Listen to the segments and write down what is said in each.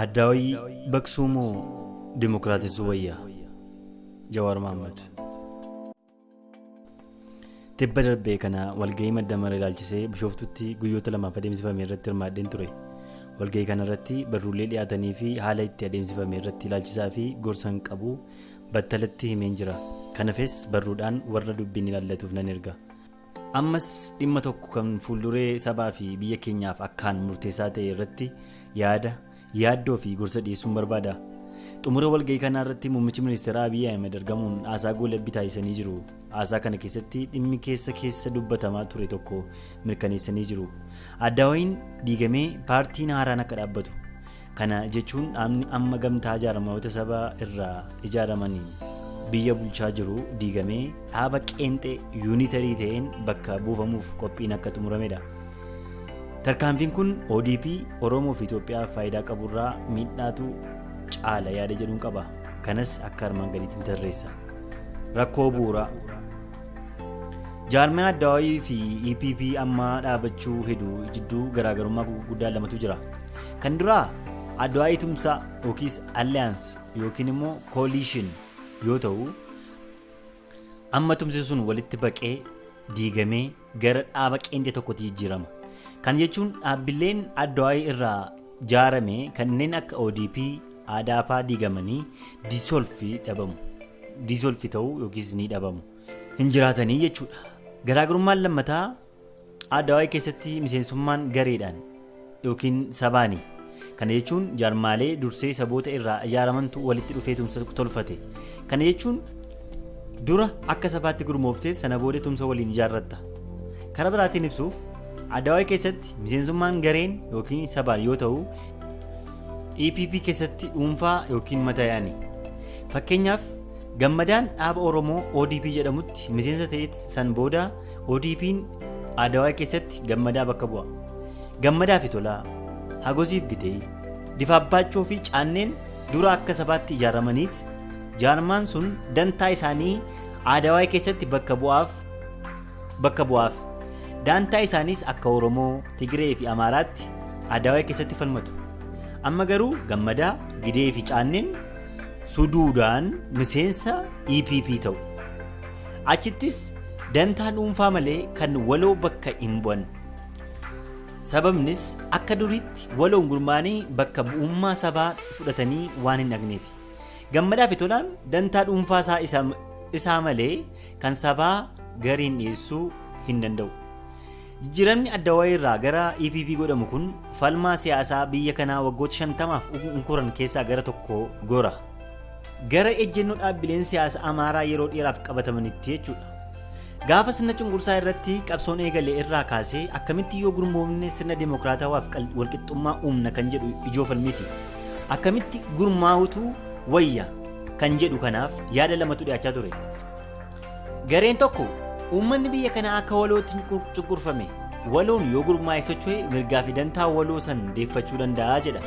Addaawii baqsuu moo dimokiraatessuu wayya? Jawaar Mohaammed. Tibba darbee kana walgahii madda mara ilaalchisee Bishooftutti guyyoota lamaaf adeemsifame irratti hirmaadheen ture. Walgahii kana irratti barruulee dhiyaatanii fi haala itti adeemsifame irratti ilaalchisaa fi gorsan qabu battalatti himeen jira. Kanafes barruudhaan warra dubbiin ilaallatuuf nan erga. Ammas dhimma tokko kan fuulduree sabaa fi biyya keenyaaf akkaan murteessaa ta'e irratti yaada, yaaddoo fi gorsa dhiyeessuun barbaada. Xumura walgahii kanaa irratti muummichi ministeeraa Abiy Ahmed argamuun haasaa goolabbii taasisanii jiru. Haasaa kana keessatti dhimmi keessa keessa dubbatamaa ture tokko mirkaneessanii jiru. Addaawayiin diigamee paartiin haaraan akka dhaabbatu. Kana jechuun dhaabni amma gamtaa jaarmayoota saba irraa ijaaramaniin biyya bulchaa jiru diigamee dhaaba qeenxee unitary ta'een bakka buufamuuf qophiin akka xumuramedha. Tarkaanfiin kun ODP, Oromoo fi Itoophiyaaf faayidaa qaburraa miidhaatu caala yaada jedhuun qaba. Kanas akka armaan gadiitti tarreessa. Rakkoo bu'uuraa. Jaarmiyaa Addawaayii fi EPP amma dhaabachuu hedu jidduu garaagarummaa gurguddaa lamatu jira. Kan duraa Addawaayii tumsaa yookiis alliance yookiin immoo coalition yoo ta'u, amma tumsi sun walitti baqee diigamee gara dhaaba qeenxee tokkotti jijjiirama. Kan jechuun dhaabbileen Addawaayii irraa jaarame kanneen akka ODP, ADAPA diigamanii dissolve dhabamu. Dissolve ta'uu yookiis ni dhabamu. Hin jiraatanii jechuudha. Garaagarummaan lammataa Addawaayii keessatti miseensummaan gareedhaan yookiin sabaani. Kana jechuun jaarmaalee dursee saboota irraa ijaaramantu walitti dhufee tumsa tolfate. Kana jechuun dura akka sabaatti gurmooftee sana booda tumsa waliin ijaarratta. Karaa biraatiin ibsuuf Addawaayii keessatti miseensummaan gareen yookiin sabaan yoo ta'u, EPP keessatti dhuunfaa yookiin matayaani. Fakkeenyaaf Gammadaan dhaaba Oromoo ODP jedhamutti miseensa ta'eet san booda ODP'n Addawaayii keessatti Gammadaa bakka bu'a. Gammadaa fi Tolaa, Hagosiif Gitee, Difaabbaachoo fi Caanneen dura akka sabaatti ijaaramaniit jaarmaan sun dantaa isaanii Addawaayii keessatti bakka bu'aaf bakka bu'aaf. Daantaa isaaniis akka Oromoo, Tigree fi Amaaraatti Addawaayii keessatti falmatu. Amma garuu Gammadaa, Gidee fi Caanneen suduudaan miseensa EPP ta'u. Achittis dantaa dhuunfaa malee kan waloo bakka hin bu'an. Sababnis akka duriitti waloon gurmaa'anii bakka bu'ummaa sabaa fudhatanii waan hin dhaqneef. Gammadaa fi Tolaan dantaa dhuunfaa isaa isaa malee kan sabaa gariin dhiyeessuu hin danda'u. Jijjiiramni Addawaayii irraa gara EPP godhamu kun falmaa siyaasaa biyya kanaa waggoota 50f unkuran keessaa gara tokko gora. Gara ejjennoo dhaabbileen siyaasa Amaaraa yeroo dheeraaf qabatamanitti jechuudha. Gaafa sirna cunqursaa irratti qabsoon eegale irraa kaasee akkamitti yoo gurmoofne sirna dimokiraatawaaf walqixxummaa uumna kan jedhu ijoo falmiiti. Akkamitti gurmaa'utu wayya kan jedhu kanaaf yaada lamatu dhiyaachaa ture. Gareen tokko uummanni biyya kanaa akka walootti cunqurfame waloon yoo gurmaa'e socho'e mirgaa fi dantaa waloo san deeffachuu danda'a jedha.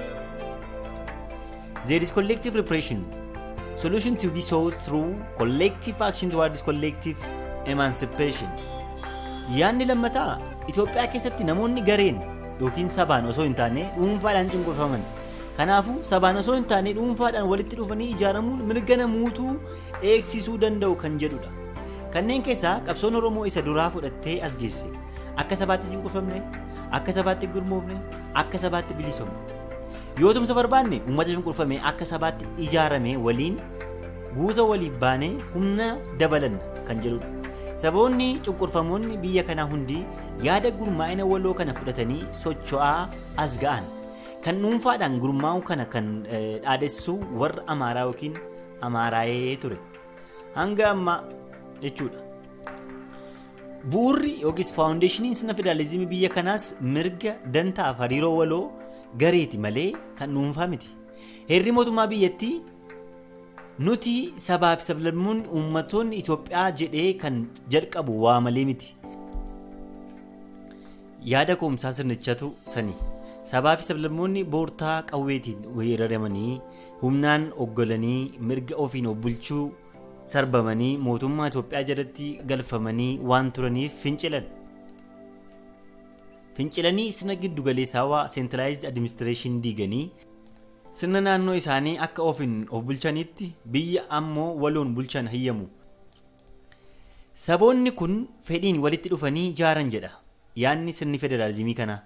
There is collective repression. Solution to be sought through collective action towards collective emancipation. Yaadni lammataa Itoophiyaa keessatti namoonni gareen yookiin sabaan osoo hin taane dhuunfaadhaan cunqurfaman. Kanaafuu sabaan osoo hin taane dhuunfaadhaan walitti dhufanii ijaaramuun mirga namuutuu eegsisuu danda'u kan jedhudha. Kanneen keessaa qabsoon Oromoo isa duraa fudhattee as geesse. Akka sabaatti cunqurfamne, akka sabaatti gurmoofne, akka sabaatti bilisoomne. Yoo tumsa barbaanne uummata cunqurfame akka sabaatti ijaarame waliin guusa waliif baanee humna dabalanna kan jedhudha. Saboonni cunqurfamoonni biyya kanaa hundi yaada gurmaa'ina waloo kana fudhatanii socho'aa as ga'an. Kan dhuunfaadhaan gurmaa'u kana kan dhaadessu warra Amaaraa yookiin Amaaraayee ture. Hanga ammaa jechuudha. Bu'uurri yookiis faawundeeshiniin sirna federaalizimii biyya kanaas mirga dantaaf hariiroo waloo gareeti malee kan dhuunfaa miti. Heerri mootummaa biyyattii nuti sabaa fi sablammoonni uummattoonni Itoophiyaa jedhee kan jalqabu waa malee miti. Yaada koomsaa sirnichatu sani. Sabaa fi sablammoonni boortaa qawweetiin weeraramanii humnaan oggolanii mirga ofiin of bulchuu sarbamanii mootummaa Itoophiyaa jalatti galfamanii waan turaniif fincilan. Fincilanii sirna giddu galeessaawaa centralized administration diiganii Sirna naannoo isaanii akka ofiin of bulchanitti biyya ammoo waloon bulchan hayyamu. Saboonni kun fedhiin walitti dhufanii jaaran jedha yaadni sirni federaalizimii kanaa.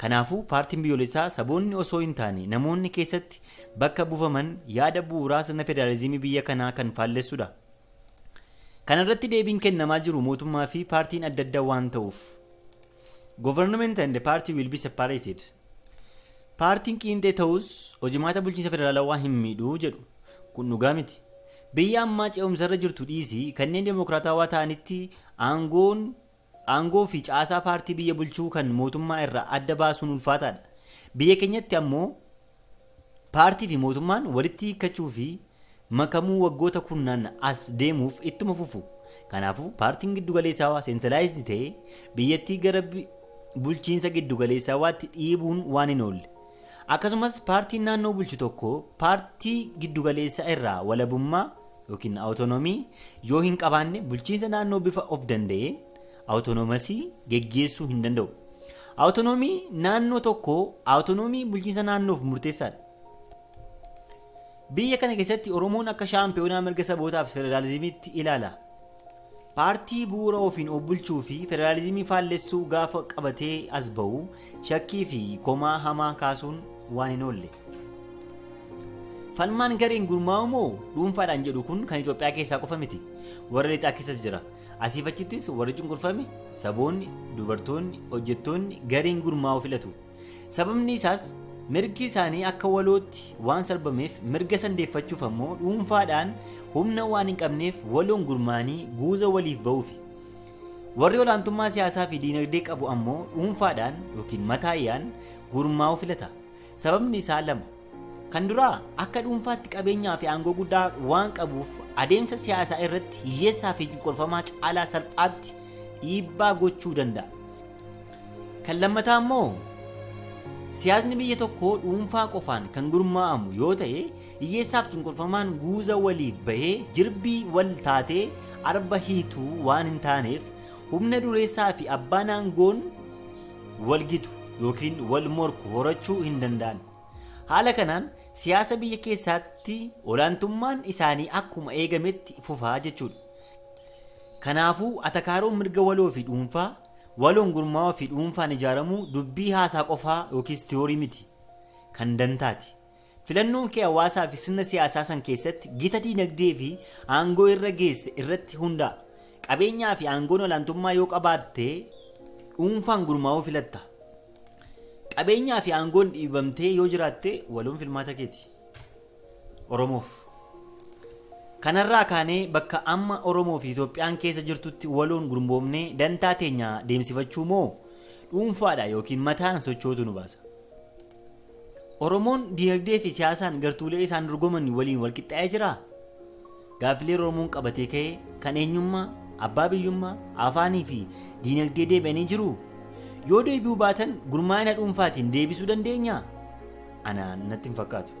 Kanaafuu paartiin biyyoolessaa saboonni osoo hin taane namoonni keessatti bakka buufaman yaada bu'uuraa sirna federaalizimii biyya kanaa kan faallessudha. Kana irratti deebiin kennamaa jiru mootummaa fi paartiin adda adda waan ta'uuf. Government and the party will be separated. Paartiin qiinxee ta'us hojimaata bulchiinsa federaalawaa hin miidhuu jedhu. Kun dhugaa miti. Biyya ammaa ce'umsarra jirtu dhiisii kanneen dimokiraatawaa ta'anitti aangoon aangoo fi caasaa paartii biyya bulchuu kan mootummaa irraa adda baasuun ulfaataadha. Biyya keenyatti ammoo paartii fi mootummaan walitti hiikkachuu fi makamuu waggoota kurnaan as deemuuf ittuma fufu. Kanaafuu paartiin giddugaleessaawaa centralized ta'ee biyyattii gara bulchiinsa giddugaleessaawaatti dhiibuun waan hin oolle. Akkasumas paartiin naannoo bulchu tokko paartii giddugaleessaa irraa walabummaa yookiin autonomy yoo hin qabaanne bulchiinsa naannoo bifa of danda'een autonomous geggeessuu hin danda'u. Autonomy naannoo tokko autonomy bulchiinsa naannoof murteessaadha. Biyya kana keessatti Oromoon akka shaampiyoonaa mirga sabootaaf federaalizimiitti ilaala. Paartii bu'uura ofiin of bulchuu fi federaalizimii faallessuu gaafa qabatee as ba'u shakkii fi komaa hamaa kaasuun waan hin oolle. Falmaan gareen gurmaa'u moo dhuunfaadhaan jedhu kun kan Itoophiyaa keessaa qofa miti. Warra lixaa keessas jira. Asiif achittis warri cunqurfame saboonni, dubartoonni, hojjettoonni gareen gurmaa'u filatu. Sababni isaas mirgi isaanii akka walootti waan sarbameef mirga sandeeffachuuf ammoo dhuunfaadhaan humna waan hin qabneef waloon gurmaa'anii guuza waliif ba'uufi. Warri olaantummaa siyaasaa fi diinagdee qabu ammoo dhuunfaadhaan yookiin mataayyaan gurmaa'uu filata. Sababni isaa lama. Kan duraa akka dhuunfaatti qabeenyaa fi aangoo guddaa waan qabuuf adeemsa siyaasaa irratti hiyyeessaa fi cunqurfamaa caalaa salphaatti dhiibbaa gochuu danda'a. Kan lammataa immoo siyaasni biyya tokkoo dhuunfaa qofaan kan gurmaa'amu yoo ta'e hiyyeessaaf cunqurfamaan guuza waliif bahee jirbii wal taatee arba hiituu waan hin taaneef humna dureessaa fi abbaan aangoon wal gitu yookiin wal morku horachuu hin danda'an. Haala kanaan siyaasa biyya keessaatti olaantummaan isaanii akkuma eegametti fufaa jechuudha. Kanaafuu atakaaroon mirga waloo fi dhuunfaa waloon gurmaa'uu fi dhuunfaan ijaaramuu dubbii haasaa qofaa yookiis tiyoorii miti kan dantaati. Filannoon kee hawaasaa fi sirna siyaasaa san keessatti gita diinagdee fi aangoo irra geesse irratti hundaa'a. Qabeenyaa fi aangoon olaantummaa yoo qabaatte dhuunfaan gurmaa'uu filatta. Qabeenyaa fi aangoon dhiibamtee yoo jiraatte waloon filmaata keeti. Oromoof. Kanarraa kaanee bakka amma Oromoo fi Itoophiyaan keessa jirtutti waloon gurmoofnee dantaa teenya deemsifachuu moo dhuunfaadha yookiin mataan sochootu nu baasa. Oromoon diinagdee fi siyaasaan gartuulee isaan dorgoman waliin wal qixxaa'ee jiraa? Gaaffilee Oromoon qabatee ka'ee kan eenyummaa, abbaa biyyummaa, afaanii fi diinagdee deebi'anii jiruu? Yoo deebi'uu baatan gurmaa'ina dhuunfaatiin deebisuu dandeenyaa? Ana natti hin fakkaatu.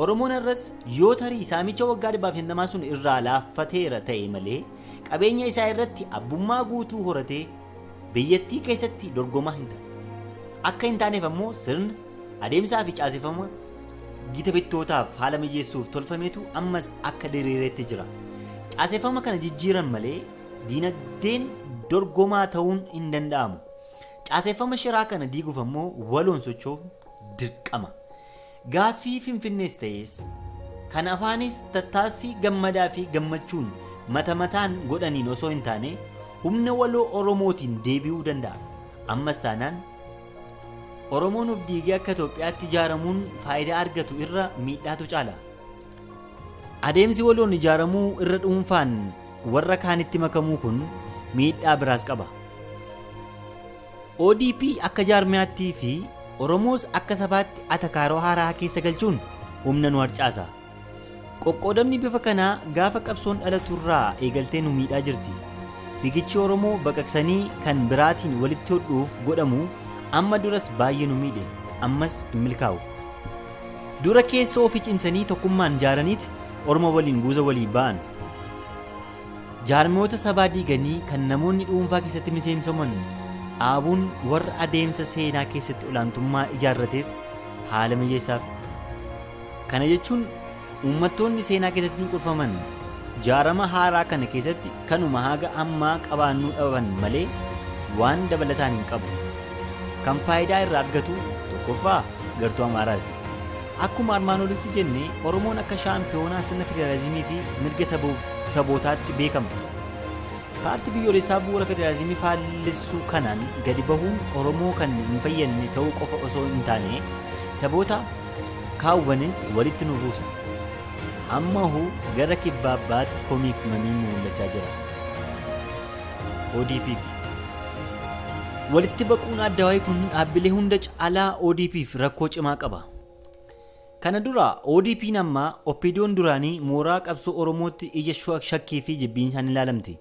Oromoon irras yoo tarii saamicha waggaa 150 sun irraa laaffateera ta'e malee qabeenya isaa irratti abbummaa guutuu horatee biyyattii keessatti dorgomaa hin taane. Akka hin taaneef ammoo sirna adeemsaa fi caaseffama gita bittootaaf haala mijeessuuf tolfametu ammas akka diriireetti jira. Caaseffama kana jijjiiran malee diinagdeen dorgomaa ta'uun hin danda'amu. Caaseffama shiraa kana diiguuf ammoo waloon socho'uun dirqama. Gaaffii Finfinnees ta'es kan afaanis tattaaffii gammadaa fi gammachuun mata mataan godhaniin osoo hin taane humna waloo Oromootiin deebi'uu danda'a. Ammas taanaan Oromoon of diigee akka Itoophiyaatti ijaaramuun faayidaa argatu irra miidhaatu caala. Adeemsi waloon ijaaramuu irra dhuunfaan warra kaanitti makamuu kun miidhaa biraas qaba. ODP akka jaarmiyaattii fi Oromoos akka sabaatti atakaaroo haaraa keessa galchuun humna nu harcaasa. Qoqqoodamni bifa kanaa gaafa qabsoon dhalaturraa eegaltee nu miidhaa jirti. Fiigichi Oromoo baqaqsanii kan biraatiin walitti hodhuuf godhamu amma duras baay'ee nu miidhe, ammas hin milkaa'u. Dura keessoo ofii cimsanii tokkummaan jaaraniit Orma waliin guuza walii ba'an. Jaarmiyoota sabaa diiganii kan namoonni dhuunfaa keessatti miseensoman dhaabuun warra adeemsa seenaa keessatti olaantummaa ijaarrateef haala mijeessaaf. Kana jechuun uummattoonni seenaa keessatti cunqurfaman jaarama haaraa kana keessatti kanuma haga ammaa qabaannuu dhaban malee waan dabalataan hin qabu. Kan faayidaa irraa argatu tokkoffaa gartuu Amaaraati. Akkuma armaan olitti jenne, Oromoon akka shaampiyoonaa sirna federaalizimii fi mirga sabootaatti beekama. Paartii biyyoolessaa bu'uura federaalizimii faallessu kanaan gadi bahuun Oromoo kan hin fayyadne ta'uu qofa osoo hin taane, saboota kaawwanis walitti nu buusa. Ammahuu gara kibbaa baatti komiif mamiin mul'achaa jira. ODP fi Walitti baquun Addawaayii kun dhaabbilee hunda caalaa ODPf rakkoo cimaa qaba. Kana dura ODPn ammaa OPDOn duraanii mooraa qabsoo Oromootti ija shakkii fi jibbiinsaan ilaalamti.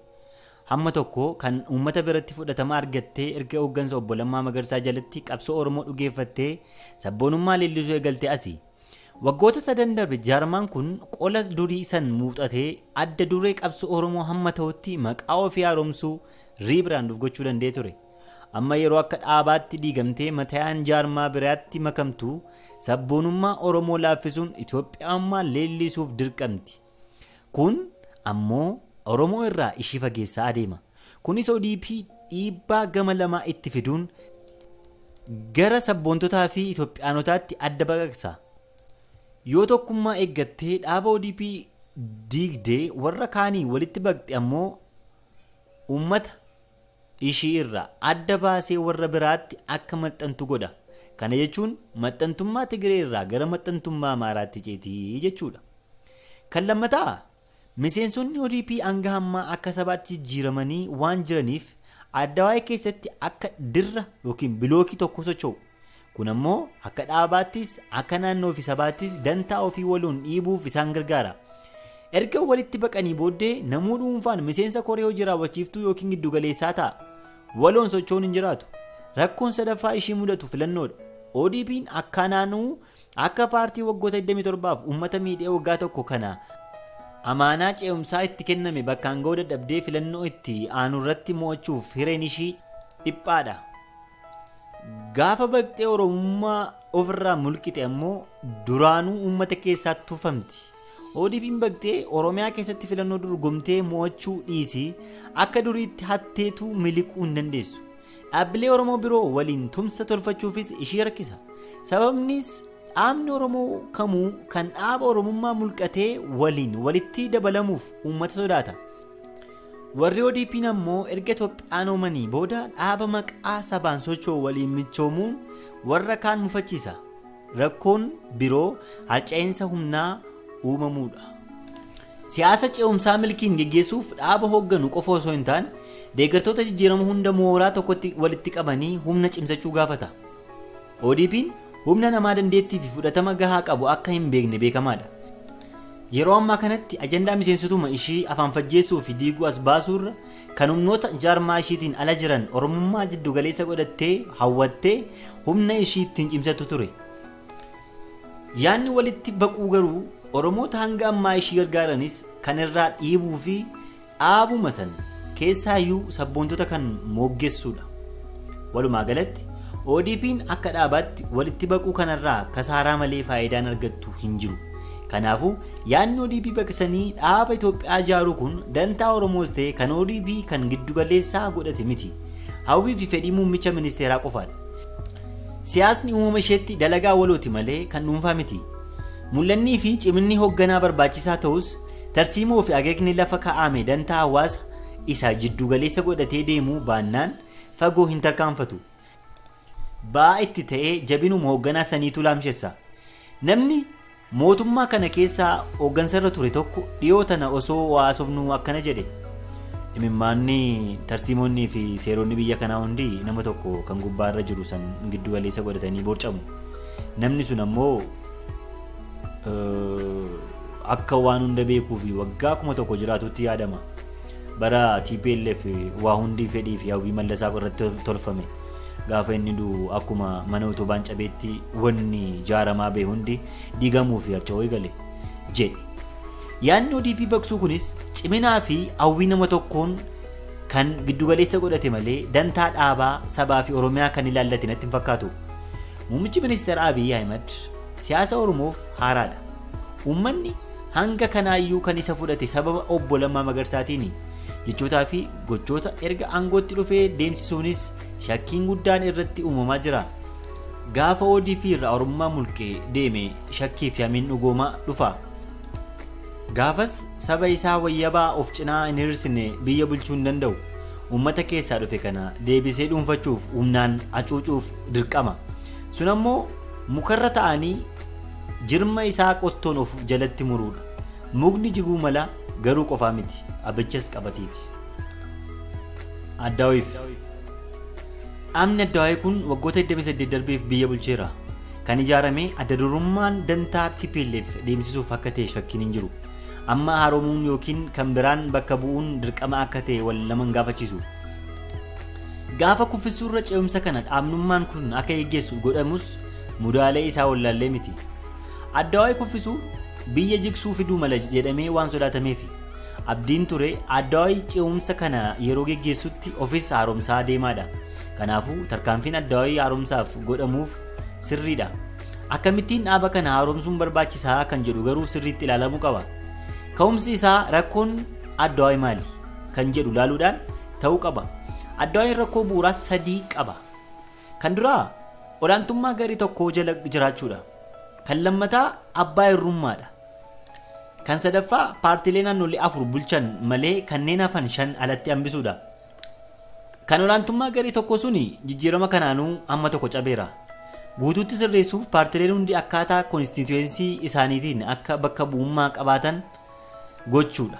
Hamma tokko kan uummata biratti fudhatama argattee erga hooggansa Obbo Lammaa Magarsaa jalatti qabsoo Oromoo dhugeeffattee sabboonummaa leellisuu eegalte asi. Waggoota sadan darbe jaarmaan kun qola durii san muuxatee adda duree qabsoo Oromoo hamma ta'utti maqaa ofii haaromsuu, rebrand, of gochuu danda'ee ture. Amma yeroo akka dhaabaatti diigamtee matayaan jaarmaa biraatti makamtu sabboonummaa Oromoo laaffisuun Itoophiyaummaa leellisuuf dirqamti. Kun ammoo Oromoo irraa ishii fageessaa adeema. Kunis ODP dhiibbaa gama lamaa itti fiduun gara sabboontotaa fi Itoophiyaanotaatti adda baqaqsa. Yoo tokkummaa eeggattee dhaaba ODP diigdee warra kaanii walitti baqxe ammoo uummata ishii irraa adda baasee warra biraatti akka maxxantu godha. Kana jechuun maxxantummaa Tigiree irraa gara maxxantummaa Amaaraatti ceetii jechuudha. Kan lammataa, miseensonni ODP hanga ammaa akka sabaatti jijjiiramanii waan jiraniif Addawaayii keessatti akka dirra yookiin bilookii tokko socho'u. Kun ammoo akka dhaabaattis, akka naannoo fi sabaattis dantaa ofii waloon dhiibuuf isaan gargaara. Erga walitti baqanii booddee namuu dhuunfaan miseensa koree hojii raawwachiiftuu yookiin giddugaleessaa ta'a. Waloon socho'uun hin jiraatu. Rakkoon sadaffaa ishii mudatu filannoodha. ODPn akkanaanuu akka paartii waggoota 27f uummata miidhee waggaa tokko kana amaanaa ce'umsaa itti kenname bakkaan ga'uu dadhabdee filannoo itti aanurratti mo'achuuf hireen ishii dhiphaadha. Gaafa baqxee Oromummaa ofirraa mulqite ammoo duraanuu uummata keessaa tufamti. ODPn baqxee Oromiyaa keessatti filannoo dorgomtee mo'achuu dhiisii akka duriitti hatteetuu miliquu hin dandeessu. Dhaabbilee Oromoo biroo waliin tumsa tolfachuufis ishii rakkisa. Sababnis dhaabni Oromoo kamuu kan dhaaba Oromummaa mulqatee waliin walitti dabalamuuf uummata sodaata. Warri ODPn ammoo erga Itoophiyaanoomanii booda dhaaba maqaa sabaan socho'u waliin michoomuun warra kaan mufachiisa. Rakkoon biroo harca'iinsa humnaa uumamuudha. Siyaasa ce'umsaa milkiin geggeessuuf dhaaba hoogganu qofa osoo hin taane deeggartoota jijjiirama hunda mooraa tokkotti walitti qabanii humna cimsachuu gaafata. ODPn humna namaa dandeettii fi fudhatama gahaa qabu akka hin beekne beekamaadha. Yeroo ammaa kanatti ajandaa miseensotuma ishii afaanfajjeessuu fi diiguu as baasuurra kan humnoota jaarmaa ishiitiin ala jiran Oromummaa jiddugaleessa godhattee hawwattee humna ishii ittiin cimsattu ture. Yaadni walitti baquu garuu Oromoota hanga ammaa ishii gargaaranis kan irraa dhiibuu fi dhaabuma san keessaayyuu sabboontota kan mooggessuudha. Walumaa galatti ODPn akka dhaabaatti walitti baquu kanarraa kasaaraa malee faayidaan argattu hin jiru. Kanaafuu yaadni ODP baqsanii dhaaba Itoophiyaa ijaaruu kun dantaa Oromoos ta'e kan ODP kan giddugaleessaa godhate miti. Hawwii fi fedhii muummicha ministeeraa qofaadha. Siyaasni uumama isheetti dalagaa walooti malee kan dhuunfaa miti. Mul'annii fi ciminni hoogganaa barbaachisaa ta'us tarsiimoo fi akeekni lafa kaa'ame dantaa hawaasa isa jiddugaleessa godhatee deemuu baannaan fagoo hin tarkaanfatu. Ba'aa itti ta'ee jabinuma hoogganaa saniitu laamshessa. Namni mootummaa kana keessaa hooggansarra ture tokko dhiyoo tana osoo waa haasofnuu akkana jedhe. Imimmaanni, tarsiimonnii fi seeronni biyya kanaa hundi nama tokko kan gubbaarra jiru san giddugaleessa godhatanii borcamu. Namni sun ammoo akka waan hunda beekuu fi waggaa 1000 jiraatutti yaadama. Bara TPLF waa hundi fedhii fi hawwii Mallasaaf irratti tolfame. Gaafa inni du'u akkuma mana utubaan cabeetti wanni jaaramaa bahe hundi diigamuu fi harca'uu eegale jedhe. Yaadni ODP baqsuu kunis ciminaa fi hawwii nama tokkoon kan giddugaleessa godhate malee dantaa dhaabaa, sabaa fi Oromiyaa kan ilaallate natti hin fakkaatu. Muummichi ministeera Abiy Ahimad siyaasa Oromoof haaraadha. Uummanni hanga kanaayyuu kan isa fudhate sababa obbo Lammaa Magarsaatiini. Jechootaa fi gochoota erga aangootti dhufee deemsisuunis shakkiin guddaan irratti uumamaa jira. Gaafa ODP irraa Oromummaa mulqee deeme shakkii fi hamiin dhugoomaa dhufa. Gaafas saba isaa wayyabaa of cinaa hin hiriirsine biyya bulchuu hin danda'u. Uummata keessaa dhufe kana deebisee dhuunfachuuf humnaan hacuucuuf dirqama. Sun ammoo mukarra ta'anii jirma isaa qottoon of jalatti muruudha. Mukni jiguu mala garuu qofaa miti abichas qabateeti. Addaawiif Dhaabni Addawaayii kun waggoota 28 darbeef biyya bulcheera. Kan ijaarame adda durummaan dantaa tplf deemsisuuf akka ta'e shakkiin hin jiru. Amma haaromuun yookiin kan biraan bakka bu'uun dirqama akka ta'e wal nama hin gaafachiisu. Gaafa kuffisuurra ce'umsa kana dhaabnummaan kun akka geggeessu godhamus mudaalee isaa wallaallee miti. Addawaayii kuffisuu biyya jigsuu fiduu mala jedhamee waan sodaatameefi. Abdiin ture Addawaayii ce'umsa kana yeroo geggeessutti ofis haaromsaa deemaadha. Kanaafuu tarkaanfiin Addawaayii haaromsaaf godhamuuf sirriidha. Akkamittiin dhaaba kana haaromsuun barbaachisaa kan jedhu garuu sirriitti ilaalamuu qaba. Ka'umsi isaa rakkoon Addawaayii maali kan jedhu ilaaluudhaan ta'uu qaba. Addawaayiin rakkoo bu'uuraa sadii qaba. Kan duraa olaantummaa garee tokkoo jala jiraachuudha. Kan lammataa abbaa irrummaadha. Kan sadaffaa paartiilee naannolee afur bulchan malee kanneen hafan shan alatti hambisuudha. Kan olaantummaa garee tokkoo suni jijjiirama kanaanuu amma tokko cabeera. Guutuutti sirreessuuf paartileen hundi akkaataa konstituweensii isaaniitiin akka bakka bu'ummaa qabaatan gochuudha.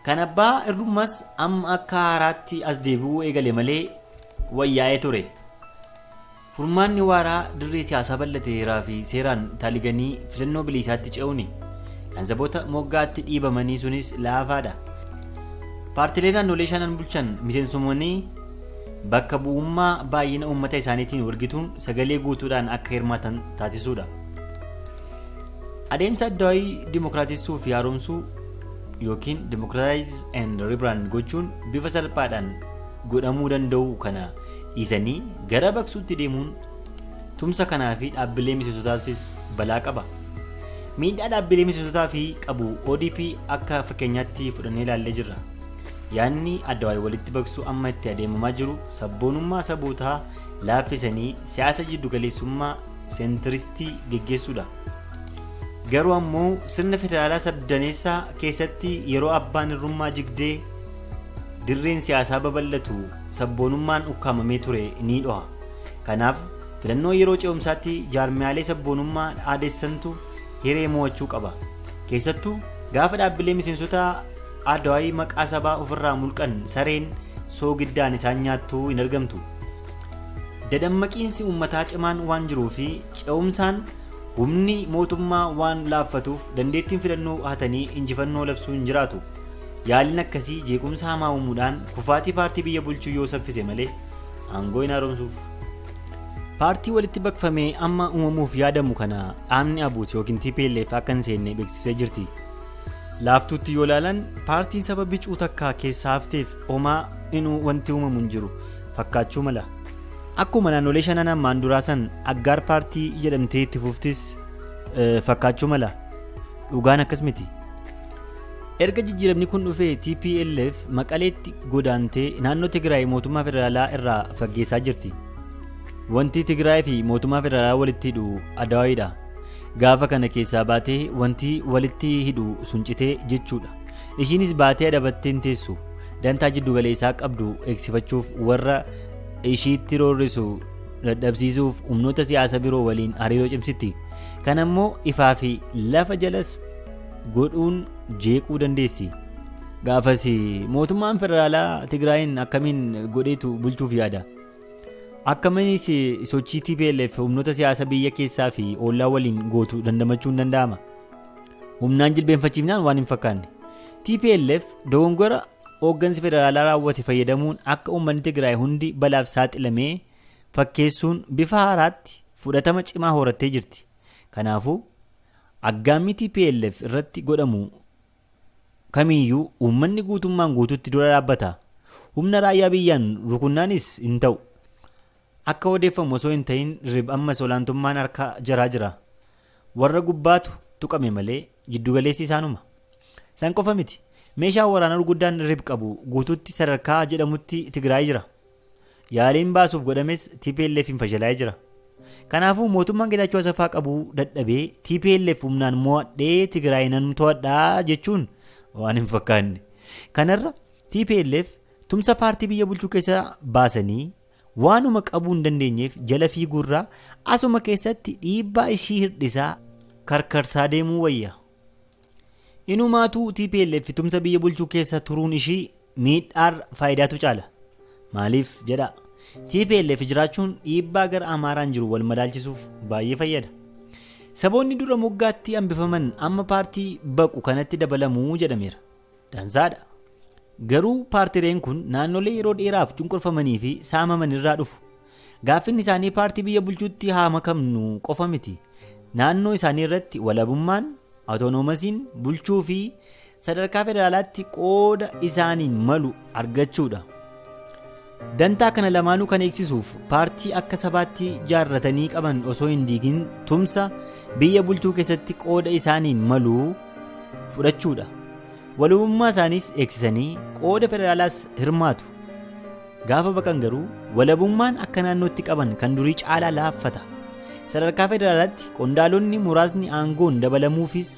Kan abbaa irrummas amma akka haaraatti as deebi'uu eegale malee wayyaa'ee ture. Furmaanni waaraa dirree siyaasaa bal'ate heeraa fi seeraan taaliganii filannoo biliisaatti ce'uuni. Kan saboota moggaatti dhiibamanii sunis laafaadha. Paartilee naannolee shanan bulchan miseensumanii bakka bu'ummaa baay'ina uummata isaaniitiin walgituun sagalee guutuudhaan akka hirmaatan taasisuudha. Adeemsa addawaayii dimokiraatessuu fi haaromsuu yookiin democratize and rebrand gochuun bifa salphaadhaan godhamuu danda'u kana dhiisanii gara baqsuutti deemuun tumsa kanaa fi dhaabbilee miseensotaafis balaa qaba. Miidhaa dhaabbilee miseensotaa fi qabu ODP akka fakkeenyaatti fudhannee ilaallee jirra. Yaadni addawaayii walitti baqsuu amma itti adeemamaa jiru sabboonummaa sabootaa laaffisanii siyaasa jiddugaleessummaa seentiristii geggeessuudha. Garuu ammoo sirna federaalaa sabdaneessaa keessatti yeroo abbaan irrummaa jigdee dirreen siyaasaa babal'atu sabboonummaan ukkaamamee ture ni dhoha. Kanaaf filannoo yeroo ce'umsaatti jaarmiyaalee sabboonummaa dhaadessantu hiree mo'achuu qaba. Keessattuu gaafa dhaabbilee miseensota ADWI maqaa sabaa ofirraa mulqan sareen soogiddaan isaan nyaattu hin argamtu. Dadammaqiinsi uummataa cimaan waan jiruu fi ce'umsaan humni mootummaa waan laaffatuuf dandeettiin filannoo hatanii injifannoo labsuu hin jiraatu. Yaaliin akkasii jeequmsa hamaa uumuudhaan kufaatii paartii biyya bulchuu yoo saffise malee aangoo hin haaromsuuf. Paartii walitti baqfamee amma uumamuuf yaadamu kana dhaabni ABUT yookiin TPLF akka hin seenne beeksiftee jirti. Laaftuutti yoo ilaalan paartiin saba bicuu takka keessaa hafteef homaa inuu wanti uumamu hin jiru fakkaachuu mala. Akkuma naannolee shanan ammaan duraa san aggaar paartii jedhamtee itti fuftis fakkaachuu mala. Dhugaan akkas miti. Erga jijjiiramni kun dhufee TPLF Maqaleetti godaantee naannoo Tigraay mootummaa federaalaa irraa faggeessaa jirti. Wanti Tigraay fi mootummaa federaalaa walitti hidhu Adawaayiidha. Gaafa kana keessaa baatee wanti walitti hidhu sun citee jechuudha. Ishiinis baatee adabattee hin teessu. Dantaa jiddugaleessaa qabdu eegsifachuuf warra ishiitti roorrisu dadhabsiisuuf humnoota siyaasa biroo waliin hariiroo cimsitti. Kana immoo ifaa fi lafa jalas godhuun jeequu dandeessi. Gaafas mootummaan federaalaa Tigraayin akkamiin godheetu bulchuuf yaada? Akkamiinis sochii TPLF humnoota siyaasa biyya keessaa fi ollaa waliin gootu dandamachuun danda'ama? Humnaan jilbeenfachiifnaan waan hin fakkaanne. TPLF dogongora hooggansi federaalaa raawwate fayyadamuun akka uummanni Tigraay hundi balaaf saaxilamee fakkeessuun bifa haaraatti fudhatama cimaa horattee jirti. Kanaafuu aggaammii TPLF irratti godhamu kamiiyyuu uummanni guutummaan guututti dura dhaabbata. Humna raayyaa biyyaan rukunnaanis hin ta'u. Akka odeeffamu osoo hin ta'in rib ammas olaantummaan harka jaraa jira. Warra gubbaatu tuqame malee jiddugaleessi isaanuma. San qofa miti. Meeshaan waraanaa gurguddaan rib qabu guututti sadarkaa jedhamutti Tigraay jira. Yaaliin baasuuf godhames TPLF'n fashalaa'ee jira. Kanaafuu mootummaan Geetaachoo Asaffaa qabuu dadhabee TPLF humnaan mo'adhee Tigraay nan to'adhaa jechuun waan hin fakkaanne. Kanarra TPLF tumsa paartii biyya bulchuu keessa baasanii waanuma qabuu hin dandeenyeef jala fiiguurraa asuma keessatti dhiibbaa ishii hirdhisaa karkarsaa deemuu wayya. Inumaatuu TPLF tumsa biyya bulchuu keessa turuun ishii miidhaarra faayidaatu caala. Maaliif jedhaa? TPLF jiraachuun dhiibbaa gara Amaaraan jiru wal madaalchisuuf baay'ee fayyada. Saboonni dura moggaatti hambifaman amma paartii baqu kanatti dabalamuu jedhameera. Dansaadha. Garuu paartileen kun naannolee yeroo dheeraaf cunqurfamanii fi saamaman irraa dhufu. Gaaffiin isaanii paartii biyya bulchuutti haa makamnu qofa miti. Naannoo isaanii irratti walabummaan, autonomousiin bulchuu fi sadarkaa federaalaatti qooda isaaniin malu argachuudha. Dantaa kana lamaanuu kan eegsisuuf paartii akka sabaatti jaarratanii qaban osoo hin diigin tumsa biyya bulchuu keessatti qooda isaaniin malu fudhachuudha. Walabummaa isaaniis eegsisanii qooda federaalaas hirmaatu. Gaafa baqan garuu walabummaan akka naannootti qaban kan durii caalaa laaffata. Sadarkaa federaalaatti qondaalonni muraasni aangoon dabalamuufis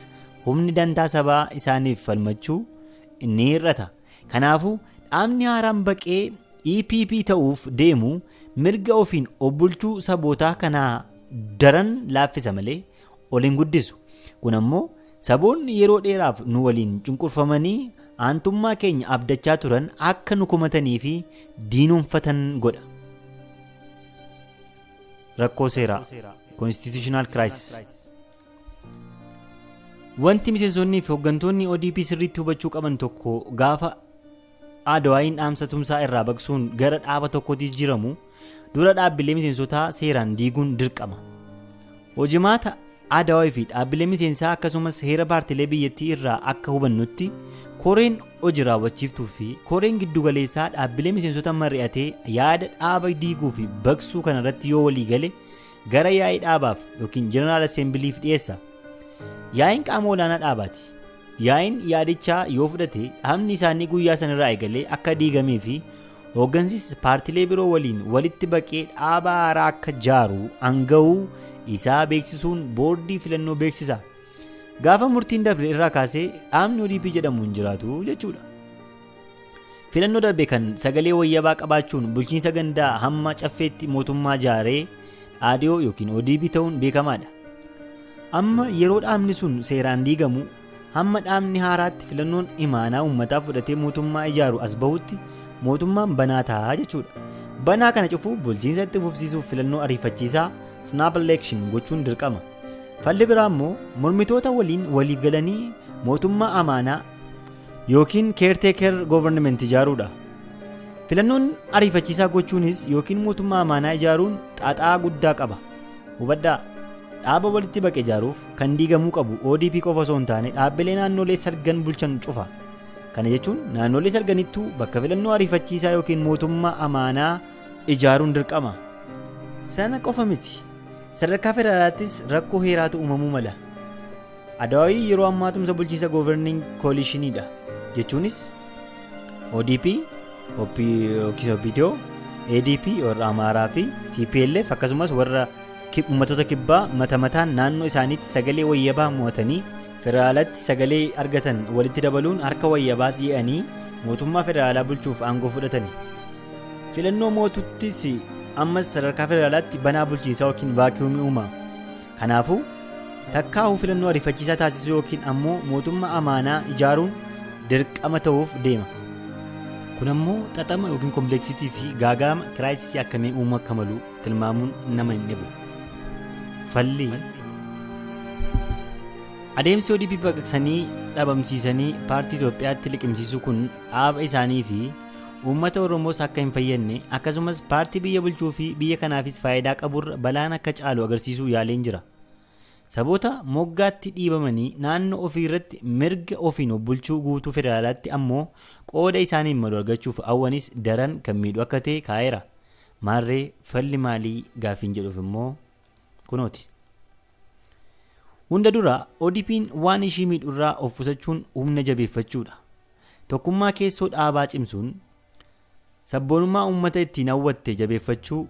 humni dantaa sabaa isaaniif falmachuu ni hir'ata. Kanaafuu dhaabni haaraan baqee EPP ta'uuf deemu mirga ofiin of bulchuu sabootaa kanaa daran laaffisa malee ol hin guddisu. Kun ammoo saboonni yeroo dheeraaf nu waliin cunqurfamanii aantummaa keenya abdachaa turan akka nu komatanii fi diinonfatan godha. Rakkoo seeraa, Constitutional Crisis. Wanti miseensonnii fi hooggantoonni ODP sirriitti hubachuu qaban tokko, gaafa ADWUI'n dhaamsa tumsaa irraa baqsuun gara dhaaba tokkotti jijjiiramu dura dhaabbilee miseensotaa seeraan diiguun dirqama. Hojimaata ADWUI fi dhaabbilee miseensaa akkasumas heera paartilee biyyattii irraa akka hubannutti, koreen hojii raawwachiiftuu fi koreen giddugaleessaa dhaabbilee miseensota mari'atee yaada dhaaba diiguu fi baqsuu kanarratti yoo walii gale gara yaa'ii dhaabaaf yookiin General Assemblyf dhiyeessa. Yaa'iin qaama olaanaa dhaabaati. Yaa'iin yaadichaa yoo fudhate, dhaabni isaanii guyyaa sanarraa eegalee akka diigamee fi hooggansis paartilee biroo waliin walitti baqee dhaaba haaraa akka jaaru aanga'uu isaa beeksisuun boordii filannoo beeksisa. Gaafa murtiin darbe irraa kaasee dhaabni ODP jedhamu hin jiraatu jechuudha. Filannoo darbe kan sagalee wayyabaa qabaachuun bulchiinsa gandaa hamma caffeetti mootummaa jaaree ADO yookiin ODP ta'uun beekamaadha. Amma yeroo dhaabni sun seeraan diigamu hamma dhaabni haaraatti filannoon imaanaa uummataa fudhatee mootummaa ijaaru as bahutti mootummaan banaa ta'a jechuudha. Banaa kana cufuu bulchiinsa itti fufsiisuuf filannoo ariifachiisaa, snap election, gochuun dirqama. Falli biraa immoo mormitoota waliin waliif galanii mootummaa amaanaa yookiin caretaker government ijaaruudha. Filannoon ariifachiisaa gochuunis yookiin mootummaa amaanaa ijaaruun xaxaa guddaa qaba. Hubadhaa, dhaaba walitti baqe ijaaruuf kan diigamuu qabu ODP qofa osoo hin taane dhaabbilee naannolee salgan bulchan cufa. Kana jechuun naannolee salganittuu bakka filannoo ariifachiisaa yookiin mootummaa amaanaa ijaaruun dirqama. Sana qofa miti. Sadarkaa federaalaattis rakkoo heeraatu uumamuu mala. ADWUI yeroo ammaa tumsa bulchiinsa governing coalitioniidha. Jechuunis ODP, OPDO, ADP warra Amaaraa fi TPLF akkasumas warra uummattoota kibbaa mata mataan naannoo isaaniitti sagalee wayyabaa mo'atanii federaalatti sagalee argatan walitti dabaluun harka wayyabaas ye'anii mootummaa federaalaa bulchuuf aangoo fudhatani. Filannoo mootuttis ammas sadarkaa federaalaatti banaa bulchiinsaa yookiin vacuumii uuma. Kanaafuu takkaahuu filannoo ariifachiisaa taasisuu yookiin ammoo mootummaa amaanaa ijaaruun dirqama ta'uuf deema. Kun ammoo xaxama yookiin complexity fi gaagaama, crisisii akkamii uumuu akka malu tilmaamuun nama hin dhibu. Falli adeemsi ODP baqaqsanii dhabamsiisanii paartii Itoophiyaatti liqimsiisuu kun dhaaba isaanii fi uummata Oromoos akka hin fayyadne, akkasumas paartii biyya bulchuu fi biyya kanaafis faayidaa qaburra balaan akka caalu agarsiisuu yaaleen jira. Saboota moggaatti dhiibamanii naannoo ofii irratti mirga ofiin of bulchuu guutuu, federaalaatti ammoo qooda isaaniin malu argachuuf hawwanis daran kan miidhu akka ta'e kaa'eera. Maarree falli maalii gaaffiin jedhuuf immoo kunooti. Hunda dura ODP'n waan ishii miidhurraa of qusachuun humna jabeeffachuudha. Tokkummaa keessoo dhaabaa cimsuun, sabboonummaa uummata ittiin hawwatte jabeeffachuu,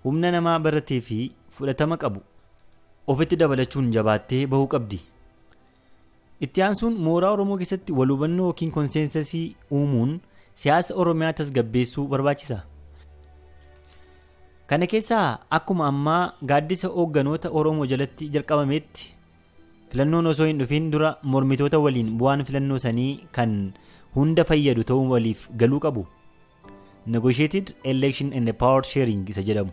humna namaa baratee fi fudhatama qabu ofitti dabalachuun jabaattee bahuu qabdi. Itti aansuun mooraa Oromoo keessatti wal hubannoo yookiin consensus uumuun siyaasa Oromiyaa tasgabbeessuu barbaachisa. Kana keessaa akkuma ammaa gaaddisa hoogganoota Oromoo jalatti jalqabametti filannoon osoo hin dhufin dura mormitoota waliin bu'aan filannoo sanii kan hunda fayyadu ta'uu waliif galuu qabu. Negotiated election and power sharing isa jedhamu.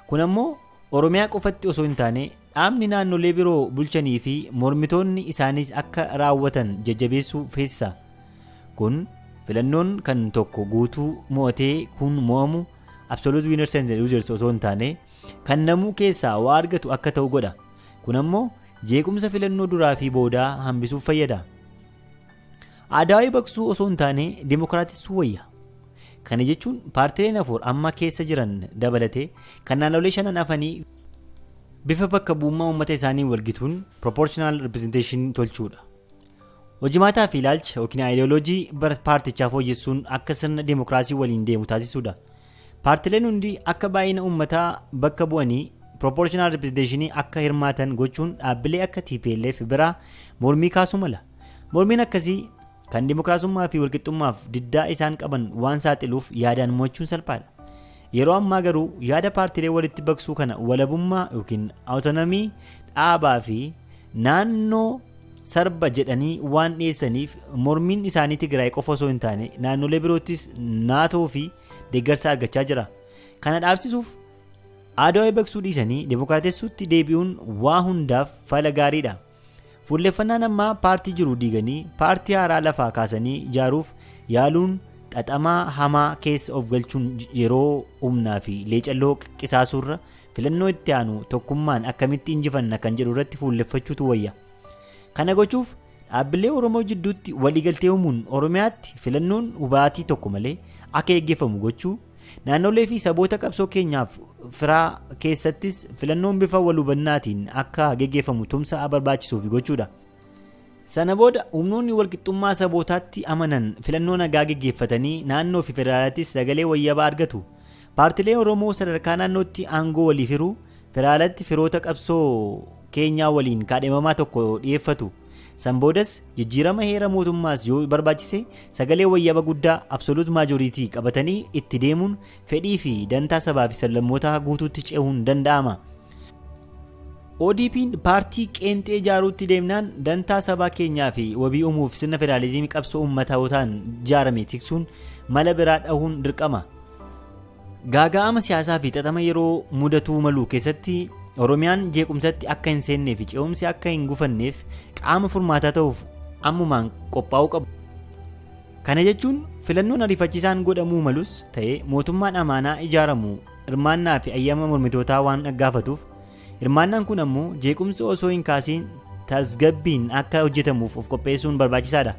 Kun ammoo Oromiyaa qofatti osoo hin taane, dhaabni naannolee biroo bulchanii fi mormitoonni isaanis akka raawwatan jajjabeessuu feesisa. Kun filannoon kan tokko guutuu mo'atee kun mo'amu, absolute winners and losers, osoo hin taane kan namuu keessaa waa argatu akka ta'u godha. Kun ammoo jeequmsa filannoo duraa fi boodaa hambisuuf fayyada. ADWUI baqsuu osoo hin taane dimokiraatissuu wayya. Kana jechuun paartileen afur amma keessa jiran dabalatee kan naannolee shanan hafanii bifa bakka bu'ummaa uummata isaanii walgituun proportional representation tolchuudha. Hojimaataa fi ilaalcha yookiin aayidiyooloojii paartichaa fooyyessuun akka sirna dimokiraasii waliin deemu taasisuudha. Paartileen hundi akka baay'ina uummataa bakka bu'anii proportional representation akka hirmaatan gochuun dhaabbilee akka TPLF biraa mormii kaasuu mala. Mormiin akkasii kan dimokiraasummaa fi walqixxummaaf diddaa isaan qaban waan saaxiluuf yaadaan mo'achuun salphaadha. Yeroo ammaa garuu yaada paartilee walitti baqsuu kana walabummaa yookiin autonomy dhaabaa fi naannoo sarba jedhanii waan dhiyeessaniif, mormiin isaanii Tigraay qofa osoo hin taane naannolee biroottis naatoo fi deeggarsa argachaa jira. Kana dhaabsisuuf ADWUI baqsuu dhiisanii dimokiraatessuutti deebi'uun waa hundaaf fala gaariidha. Fuulleffannaan ammaa paartii jiru diiganii paartii haaraa lafaa kaasanii ijaaruuf yaaluun xaxamaa hamaa keessa of galchuun, yeroo, humnaa fi leecalloo qisaasuurra filannoo itti aanu tokkummaan akkamitti injifanna kan jedhu irratti fuulleffachuutu wayya. Kana gochuuf dhaabbilee Oromoo jidduutti waliigaltee uumuun Oromiyaatti filannoon hubaatii tokko malee akka eeggeeffamu gochuu, naannolee fi saboota qabsoo keenyaaf firaa keessattis filannoon bifa wal hubannaatiin akka geggeeffamu tumsa barbaachisuuf gochuudha. Sana booda humnoonni walqixxummaa sabootaatti amanan filannoo nagaa geggeeffatanii naannoo fi federaalaattis sagalee wayyabaa argatu. Paartilee Oromoo sadarkaa naannootti aangoo waliif hiruu, federaalatti firoota qabsoo keenyaa waliin kaadhimamaa tokko dhiyeeffatu. San boodas jijjiirama heera mootummaas yoo barbaachise sagalee wayyaba guddaa, absolute majority, qabatanii itti deemuun fedhii fi dantaa sabaa fi sablammootaa guutuutti ce'uun danda'ama. ODP'n paartii qeenxee ijaaruutti deemnaan dantaa sabaa keenyaa fi wabii uumuuf sirna federaalizimii qabsoo uummatootaan ijaarame tiksuun mala biraa dhahuun dirqama. Gaaga'ama siyaasaa fi xaxama yeroo mudatuu malu keessatti Oromiyaan jeequmsatti akka hin seennee fi ce'umsi akka hin gufanneef qaama furmaataa ta'uuf ammumaan qophaa'uu qabu. Kana jechuun filannoon ariifachiisaan godhamuu malus ta'e mootummaan amaanaa ijaaramu hirmaannaa fi ayyama mormitootaa waan gaafatuuf, hirmaannaan kun ammoo jeequmsa osoo hin kaasiin tasgabbiin akka hojjetamuuf of qopheessuun barbaachisaadha.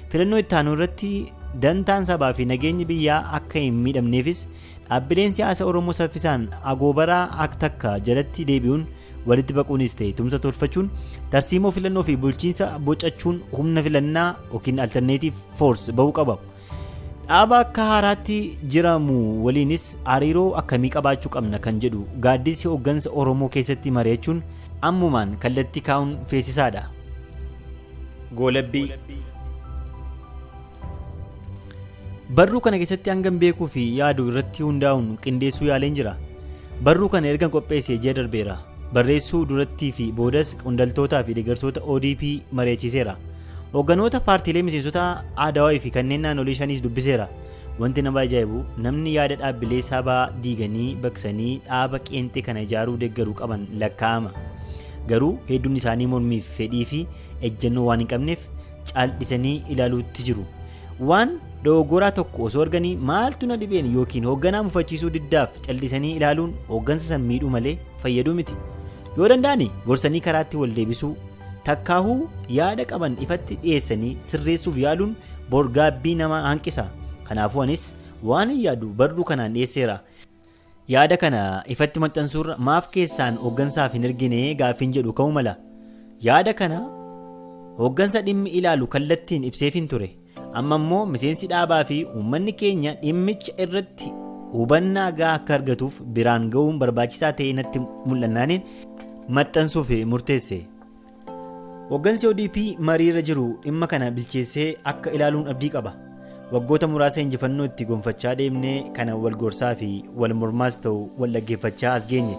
Filannoo itti aanu irratti dantaan sabaa fi nageenyi biyyaa akka hin miidhamneefis dhaabbileen siyaasa Oromoo saffisaan agoobaraa akka takka jalatti deebi'uun walitti baquunis ta'e tumsa tolfachuun tarsiimoo filannoo fi bulchiinsa bocachuun humna filannaa yookiin alternative force bahuu qaba. Dhaaba akka haaraatti jiramu waliinis hariiroo akkamii qabaachuu qabna kan jedhu gaaddisi hooggansa Oromoo keessatti mari'achuun ammumaan kallattii kaa'uun feesisaadha. Goolabbii. Barruu kana keessatti hangam beekuu fi yaadu irratti hundaa'uun qindeessuu yaaleen jira. Barruu kana ergan qopheessee ji'a darbeera. Barreessuu durattii fi boodas qondaaltotaa fi deeggartoota ODP mari'achiiseera. Hoogganoota paartiilee miseensota ADWUI fi kanneen naannolee shaniis dubbiseera. Wanti nama ajaa'ibu, namni yaada dhaabbilee sabaa diiganii baqsanii dhaaba qeenxee kana ijaaruu deeggaruu qaban lakkaa'ama. Garuu hedduun isaanii mormiif fedhii fi ejjennoo waan hin qabneef caal'isanii ilaaluutti jiru. Waan dogoggoraa tokko osoo arganii maaltu na dhibeen yookiin hoogganaa mufachiisuu diddaaf callisanii ilaaluun hooggansa san miidhuu malee fayyaduu miti. Yoo danda'ani gorsanii karaatti wal deebisuu, takkaahuu yaada qaban ifatti dhiyeessanii sirreessuuf yaaluun borgaabbii nama hanqisa. Kanaafuu anis waan hin yaadu barruu kanaan dhiyeesseera. Yaada kana ifatti maxxansuurra maaf keessaan hooggansaaf hin ergine gaaffiin jedhu ka'uu mala. Yaada kana hooggansa dhimmi ilaalu kallattiin ibseefin ture. Amma immoo miseensi dhaabaa fi uummanni keenya dhimmicha irratti hubannaa gahaa akka argatuuf biraan ga'uun barbaachisaa ta'ee natti mul'annaaniin maxxansuuf murteesse. Hooggansi ODP mariirra jiru dhimma kana bilcheessee akka ilaaluun abdii qaba. Waggoota muraasa injifannoo itti gonfachaa deemnee kana wal gorsaa fi wal mormaas ta'u wal dhaggeeffachaa as geenye.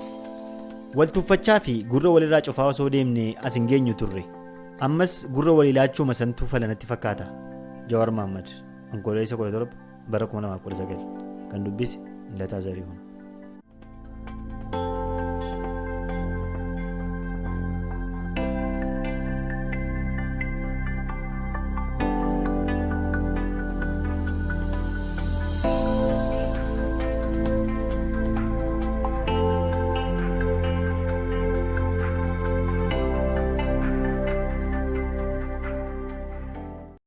Wal tuffachaa fi gurra walirraa cufaa osoo deemnee as hin geenyu turre. Ammas gurra walii laachuma santuu fala natti fakkaata. Jawaar Mahaammad, Onkololeessa 17, bara 2019 kan dubbise Lataa Zarihuun.